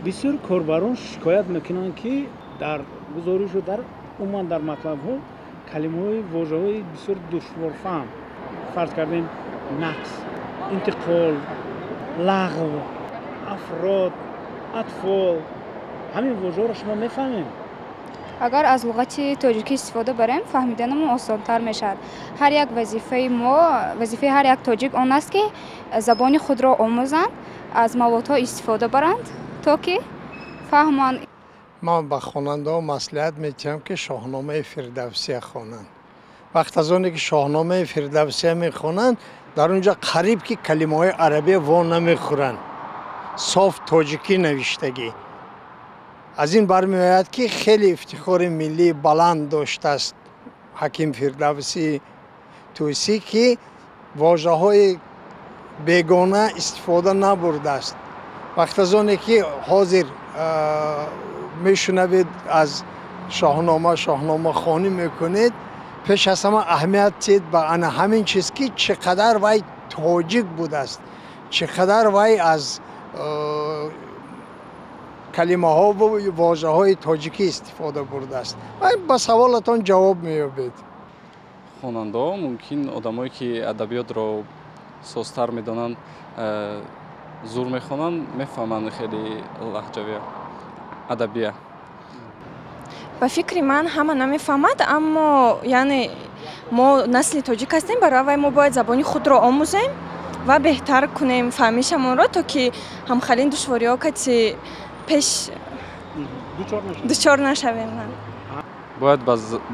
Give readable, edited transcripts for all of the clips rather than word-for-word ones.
Бисёр корбарон шикоят мекунанд, ки дар гузоришу дар умуман дар матлабҳо калимаҳои, вожаҳои бисёр душворфаҳм, фарз кардем, нақс, интиқол, лағв, афрод, атфол, ҳамин вожаҳоро шумо мефаҳмед? Агар аз луғати тоҷикӣ истифода барем, фаҳмиданамон осонтар мешавад. Ҳар як вазифаи мо, вазифаи ҳар як тоҷик он аст, ки забони худро омӯзанд, аз маводҳо истифода баранд, то ки фаҳманд. Ман ба хонандаҳо маслиҳат медиҳам, ки Шоҳномаи Фирдавсия хонанд. Вақт аз оне ки Шоҳномаи Фирдавсия мехонанд, дар он ҷо қариб ки калимаҳои арабия во намехӯранд, соф тоҷикӣ навиштагӣ. Аз ин бармеояд, ки хеле ифтихори миллии баланд доштааст ҳаким Фирдавсии Тӯсӣ, ки вожаҳои бегона истифода набурдааст. Вақт аз оне ки ҳозир мешунавед, аз Шоҳнома, шоҳномахонӣ мекунед, пеш аз ҳама аҳамият тед ба ана ҳамин чиз, ки чӣ қадар вай тоҷик будааст, чӣ қадар вай аз калимаҳову вожаҳои тоҷикӣ истифода бурдааст. Ба саволатон ҷавоб меёбед. Хонандаҳо мумкин одамое, ки адабиётро созтар медонанд, зур мехонанд, мефаҳманд хеле лаҳҷавия адабия. Ба фикри ман, ҳама намефаҳмад, аммо яъне мо насли тоҷик ҳастем, барои вай мо бояд забони худро омӯзем ва беҳтар кунем фаҳмишамонро, то ки ҳамхалин душвориҳо кати пеш дучор нашавем. Бояд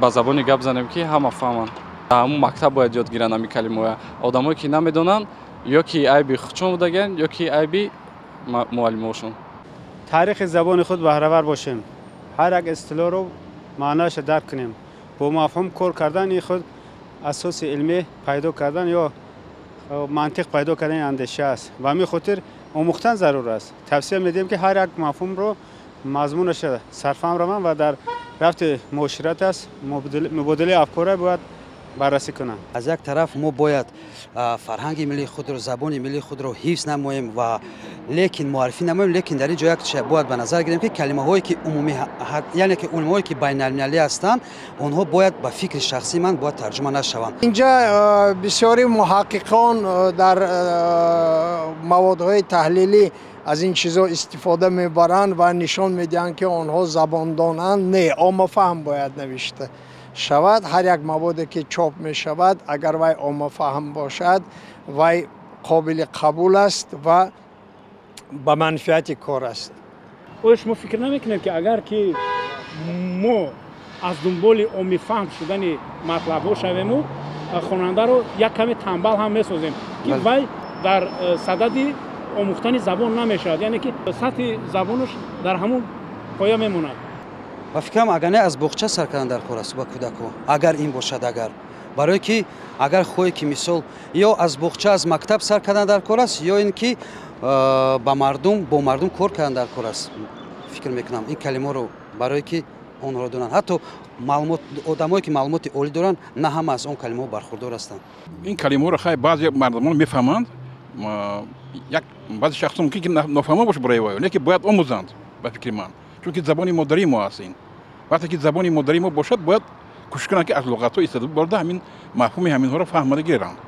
ба забони гап занем, ки ҳама фаҳманд. Ҳамун мактаб бояд ёд гиранд ҳамин калимаҳоя. Одамое, ки намедонанд, ё ки айби худшон будагианд, ё ки айби муаллимошон. Таърихи забони худ баҳравар бошем, ҳар як истилоҳро маънояшро дарк кунем, бо мафҳум кор кардан, ин худ асоси илмӣ пайдо кардан ё мантиқ пайдо кардани андеша аст. Ба ҳамин хотир омӯхтан зарур аст. Тавсия медиҳем, ки ҳар як мафҳумро мазмунашро сарфаҳм раванд ва дар рафти муошират аст, мубодилаи афкорро бояд баррасӣ кунанд. Аз як тараф мо бояд фарҳанги миллии худро, забони миллии худро ҳифз намоем ва лекин муаррифӣ намоем, лекин дар ин ҷо як бояд ба назар гирем, ки калимаҳое ки умумӣ, яъне ки калимаҳое ки байналмилалӣ ҳастанд, онҳо бояд, ба фикри шахсии ман, бояд тарҷума нашаванд. Инҷа бисёри муҳаққиқон дар маводҳои таҳлилӣ аз ин чизҳо истифода мебаранд ва нишон медиҳанд, ки онҳо забондонанд. Не, оммафаҳм бояд навишта шавад. Ҳар як маводе ки чоп мешавад, агар вай оммафаҳм бошад, вай қобили қабул аст ва ба манфиати кор аст. Оё шумо фикр намекунед, ки агар ки мо аз дунболи оммифаҳм шудани матлабҳо шавему, хонандаро як каме танбал ҳам месозем, ки вай дар садади омӯхтани забон намешавад, яъне ки сатҳи забонаш дар ҳамун поя мемонад? Ба фикрам, агар не, аз боғча сар кардан дар кор аст ба кӯдакҳо, агар ин бошад, агар барое ки агар хоҳе ки, мисол, ё аз боғча, аз мактаб сар кардан дар кор аст, ё ин ки ба мардум, бо мардум кор кардан дар кор аст. Фикр мекунам, ин калимаро барое ки онҳоро донанд, ҳатто маълумот, одамое ки маълумоти олӣ доранд, на ҳама аз он калимаҳо бархурдор ҳастанд. Ин калимаҳоро хай баъзе мардумон мефаҳманд, як баъзе шахсон мумкин ки нофаҳмо бошад барои вай, лекин бояд омӯзанд, ба фикри ман, чунки забони модарии мо аст ин. Вақте ки забони модарии мо бошад, бояд кӯшиш кунанд, ки аз луғатҳо истифода бурда, ҳамин мафҳуми ҳаминҳоро фаҳмада гиранд.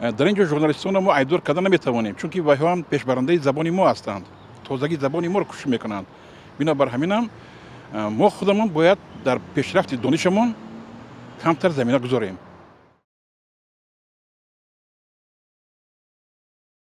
Дар ин ҷо журналистонро мо айбдор карда наметавонем, чунки вайҳо ҳам пешбарандаи забони мо ҳастанд, тозагии забони моро кӯшиш мекунанд. Бинобар ҳаминам мо худамон бояд дар пешрафти донишамон камтар замина гузорем.